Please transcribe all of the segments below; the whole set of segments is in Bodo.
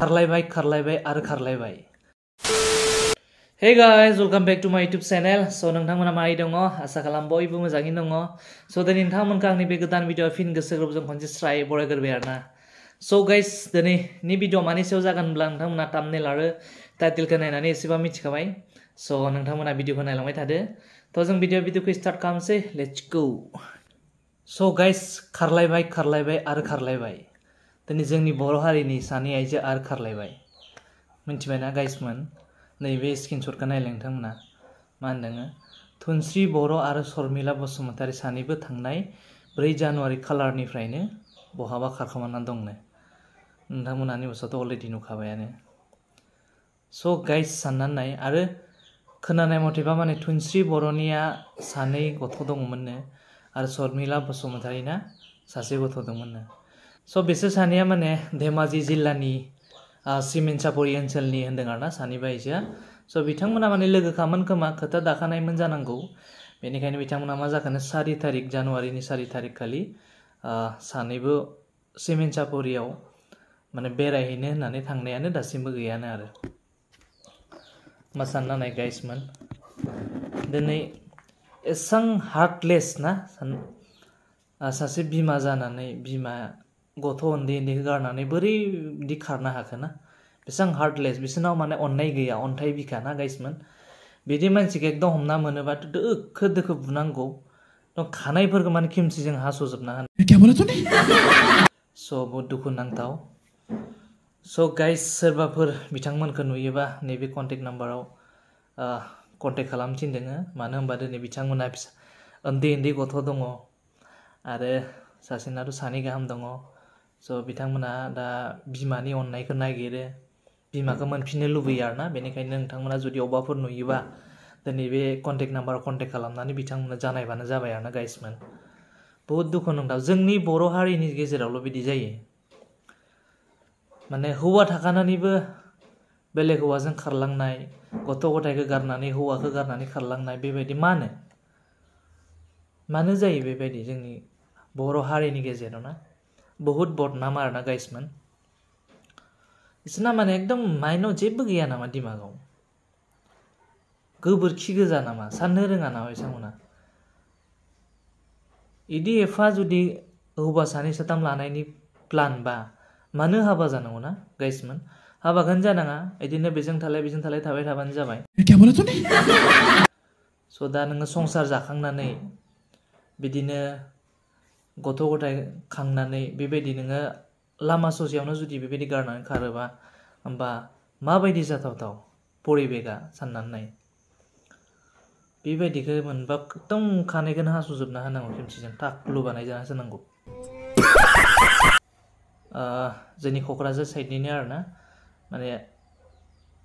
खारलायबाय आरो खारलायबाय। Hey guys, welcome back to my YouTube channel. So नोंथांमोना मारै दङ? आसा खालाम बयबो मोजाङैनो दङ। So दिनै नोंथांमोनखौ आंनि बे गोदान भिडिअ फिन गोसो गोरबोजों खनसे स्राय बरायग्रोबाय आरोना। So guys, दिनैनि भिडिअ मानि सायाव जागोन होनब्ला नोंथांमोना थाम्बनेल आरो टाइटेलखौ नायनानै एसेबा मिथिखाबाय। So नोंथांमोना भिडिअखौ नायलांबाय थादो। थ' जों भिडिअखौ स्टार्ट खालामसै। Let's go. So guys, खारलायबाय आरो खारलायबाय। दिनै जोंनि बर' हारिनि सानै आइजो आरो खारलायबाय। मिथिबायना गाइसमोन? नैबे स्क्रिनशटखौ नायलाय नोंथांमोना मा होनदों? धोनस्रि बर' आरो शर्मिला बसुमतारी सानैबो थांनाय 4 जानुवारि खालारनिफ्रायनो बहाबा खारखोमानानै दंनो। नोंथांमोना निउसआवथ' अलरेडि नुखाबायानो। स' गाइस साननानै नाय आरो खोनानाय मथेबा माने धोनस्रि बर'निया 2 गथ' दङमोननो आरो शर्मिला बसुमतारीना 1 गथ' दंमोननो। स' बिसोर सानैया माने धेमाजि जिल्लानि सिमेन्सापुरि ओनसोलनि होन्दों आरोना सानैबो आइजोआ। स' बिथांमोना माने लोगोखामोन खोमा, खोथा दाखानायमोन जानांगौ। बेनिखायनो बिथांमोना मा जाखोनो 4 तारिख जानुवारिनि 4 तारिख खालि सानैबो सिमेन्सापुरियाव माने बेरायहैनो होननानै थांनायानो दासिमबो गैयानो आरो। मा सानना नाय गाइसमोन? दिनै एसां हार्टलेस ना सासे बिमा जानानै बिमा गथ' उन्दैखौ गारनानै बोरै बिदि खारनो हाखो ना? बेसेबां हार्टलेस, बिसोरनाव माने अननाय गैया, अन्थाइ बिखा ना गाइसमोन। बिदि मानसिखौ एकदम हमना मोनोबाथ' दोखो बुनांगौ, खानायफोरखौ माने खेमसिजों हास'जोबना होनो। स' बहुत दुखु नांथाव। स' गाइस सोरबाफोर बिथांमोनखौ नुयोबा नैबे कन्टेक्ट नाम्बाराव कन्टेक्ट खालामनो थिनदों। मानो होनबा दिनै बिथांमोना उन्दै गथ' दङ आरो सासेनाथ' 2 गाहाम दङ। स' बिथांमोना दा बिमानि अननायखौ नागिरो, बिमाखौ मोनफिननो लुबैयो आरोना। बेनिखायनो नोंथांमोना जुदि अबावबाफोर नुयोबा दिनै बे कन्टेक्ट नाम्बाराव कन्टेक्ट खालामनानै बिथांमोननो जानायबानो जाबाय आरोना गाइसमोन। बहुत दुखु नांथाव, जोंनि बर' हारिनि गेजेरावल' बिदि जायो। माने हौवा थाखानानैबो बेलेग हौवाजों खारलांनाय, गथ' गथायखौ गारनानै हौवाखौ गारनानै खारलांनाय, बेबायदि मानो जायो बेबायदि जोंनि बर' हारिनि गेजेराव ना? बहुत बदनाम आरोना गाइसमोन। बिसोरना माने एकदम माइन्डआव जेबो गैया नामा, दिमागाव गोबोरखि गोजा नामा? साननो रोङा नामा बिथांमोना? इदि एफा जुदि हौवा 2 साथाम लानायनि प्लान बा मानो हाबा जानांगौ ना गाइसमोन? हाबाखौनो जानाङा, बिदिनो बेजों थालाय थाबाय थाबानो जाबाय। स' दा नोङो संसार जाखांनानै बिदिनो गथ' गथाय खांनानै बेबायदि नोङो लामा ससेयावनो जुदि बेबायदि गारनानै खारोबा होमबा माबायदि जाथावथाव परिबेगा साननानै नाय। बेबायदिखौ मोनबा एकदम खानायखौनो हास'जोबना होनांगौ, खेमसिजों टाकलु बानायजाना होनांगौ। जोंनि क'क्राझार साइडनिनो आरोना, माने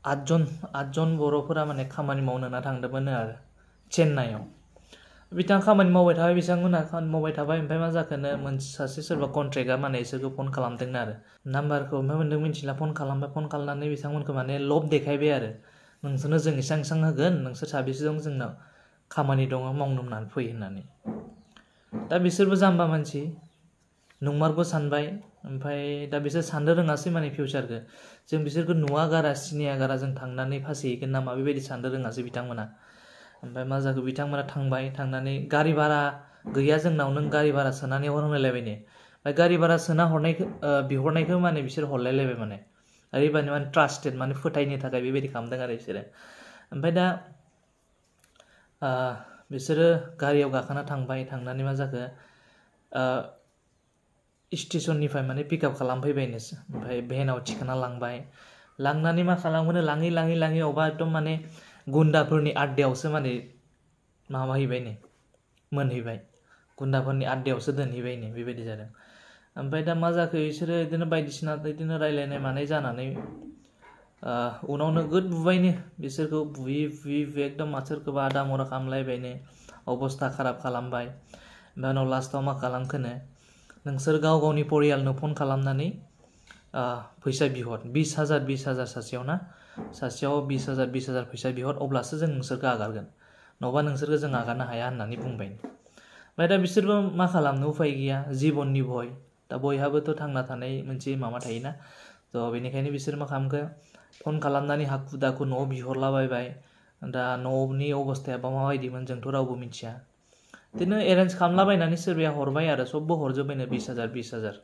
8 जन बर'फोरा माने खामानि मावनो होनना थांदोंमोन आरो चेन्नाइआव। बिथाङा खामानि मावबाय थाबाय, बिथांमोनहा खामानि मावबाय थाबाय। ओमफ्राय मा जाखोनो सासे सोरबा कन्ट्रेक्टआ माने इसोरखौ फन खालामदोंनो आरो नाम्बारखौ ओमफ्राय मोन्दों मिथिला। फन खालामनानै बिथांमोनखौ माने लब देखायबाय आरो नोंसोरनो जों इसां होगोन, नोंसोर साबेसे दं, जोंनाव खामानि दङ, मावनो होननानै फै होननानै। दा बिसोरबो जाम्बा मानसि नंमारगौ सानबाय। ओमफ्राय दा बिसोर साननो रोङासै माने फिउचारखौ। जों बिसोरखौ नुवा गारा सिनाया गारा जों थांनानै फासैहैगोन नामा, बेबायदि साननो रोङासै बिथांमोना। ओमफ्राय मा जाखो, बिथांमोना थांनानै गारि भारा गैया जोंनाव, नों गारि भारा सोनानै हर होनलायलायबायनो। ओमफ्राय गारि भारा सोना बिहरनायखौ माने बिसोर हरलायलायबाय माने। ओरैबायदि माने ट्रास्टेड, माने फोथायनो थाखाय बेबायदि खालामदों आरो बिसोरो। ओमफ्राय दा बिसोरो गारियाव गाखोना थांनानै मा जाखो, स्टेसननिफ्राय माने पिकआप खालामफैबायनो। ओमफ्राय भेनाव थिखांना लांनानै मा खालामोनो, लाङै अबा एकदम माने गुन्दाफोरनि आड्डायावसो माने माबाहैबायनो, मोनहैबाय। गुन्दाफोरनि आड्डायावसो दोनहैबायनो, बेबायदि जादों। ओमफ्राय दा मा जाखो, बिसोरो बिदिनो बायदिसिना बिदिनो रायलायनाय मानाय जानानै उनाव नोगोद बुबायनो बिसोरखौ, बुयै एकदम सोरखौबा आदा मरा खालामलायबायनो, अबस्था खाराब खालामबाय। ओमफ्राय उनाव लास्टआव मा खालामखोनो, नोंसोर गाव गावनि परियालनो फन खालामनानै फैसा बिहर, 20,000 सासेयाव ना, सासेयाव 20,000 फैसा बिहर, अब्लासो जों नोंसोरखौ आगारगोन, नङाबा नोंसोरखौ जों आगारनो हाया होननानै बुंबाय। ओमफ्राय दा बिसोरबो मा खालामनो, उफाय गैया, जिबननि भय। दा बयहाबोथ' थांना थानाय मोनसे माबा थायोना। थ' बेनिखायनो बिसोर मा खालामखो फन खालामनानै हाखु दाखु न'आव बिहरलाबायबाय दा न'नि अबस्थाया माबायदिमोन जोंथ' रावबो मिथिया बिदिनो एरेन्ज खालामलाबायनानै सोरबाया हरबाय आरो सबबो हरजोब्बायनो 20,000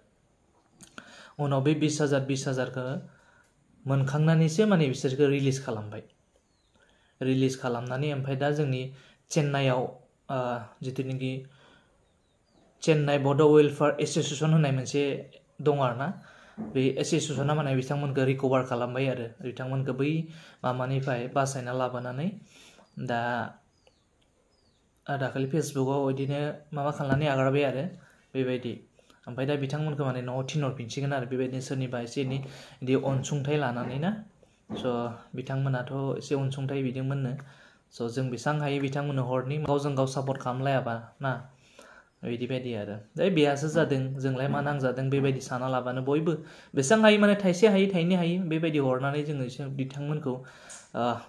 उनाव बे 20,000 मोनखांनानैसो माने बिसोरखौ रिलिज खालामबाय रिलिज खालामनानै ओमफ्राय दा जोंनि चेन्नाइआव जिथुनिखि चेन्नाइ बड' वेलफेयार एस'सिएशन होननाय मोनसे दं आरोना बे एस'सिएशना माने बिथांमोनखौ रिकभार खालामबाय आरो बिथांमोनखौ बै माबानिफ्राय बासायना लाबोनानै दा दाखालि फेसबुकआव बिदिनो माबा खालामनानै आगारबाय आरो बेबायदि ओमफ्राय दा बिथांमोनखौ माने न'आव थिनहरफिनसिगोन आरो बेबायदिनो सोरनिबा एसे एनै बिदि अनसुंथाइ लानानै ना स' बिथांमोनाथ' एसे अनसुंथाइ बिदोंमोननो स' जों बेसेबां हायो बिथांमोननो हरनि गावजों गाव सापर्ट खालामलायाबा ना बिदि बायदि आरो बेयासो जादों जोंलाय मा नांजादों बेबायदि साना लाबानो बयबो बेसेबां हायो माने थाइसे हायो थाइनै हायो बेबायदि हरनानै जोङो एसे बिथांमोनखौ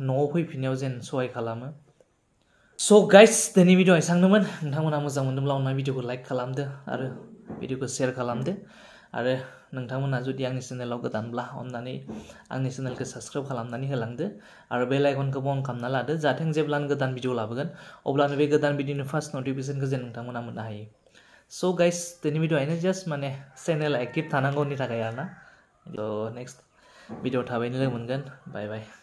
न'आव फैफिननायाव जेन सहाय खालामो स' गाइस दिनै भिडिअ एसांनोमोन नोंथांमोना मोजां मोनदोंब्ला अननानै भिडिअखौ लाइक खालामदो आरो भिडिअखौ शेयार खालामदो आरो नोंथांमोना जुदि आंनि चेनेलाव गोदानब्ला अननानै आंनि चेनेलखौ साबस्क्राइब खालामनानै होलांदो आरो बेल आइकनखौबो अन खालामना लादो जाहाथे जेब्लानो गोदान भिडिअ लाबोगोन अब्लानो बे गोदान भिडिअनि फार्स्ट नटिफिकेसनखौ जेन नोंथांमोना मोननो हायो स' गाइस दिनै भिडिअआनो जास्ट माने चेनेल एक्टिभ थानांगौनि थाखाय आरोना थ' नेक्स्ट भिडिअ थाबैनो लोगो मोनगोन बाय बाय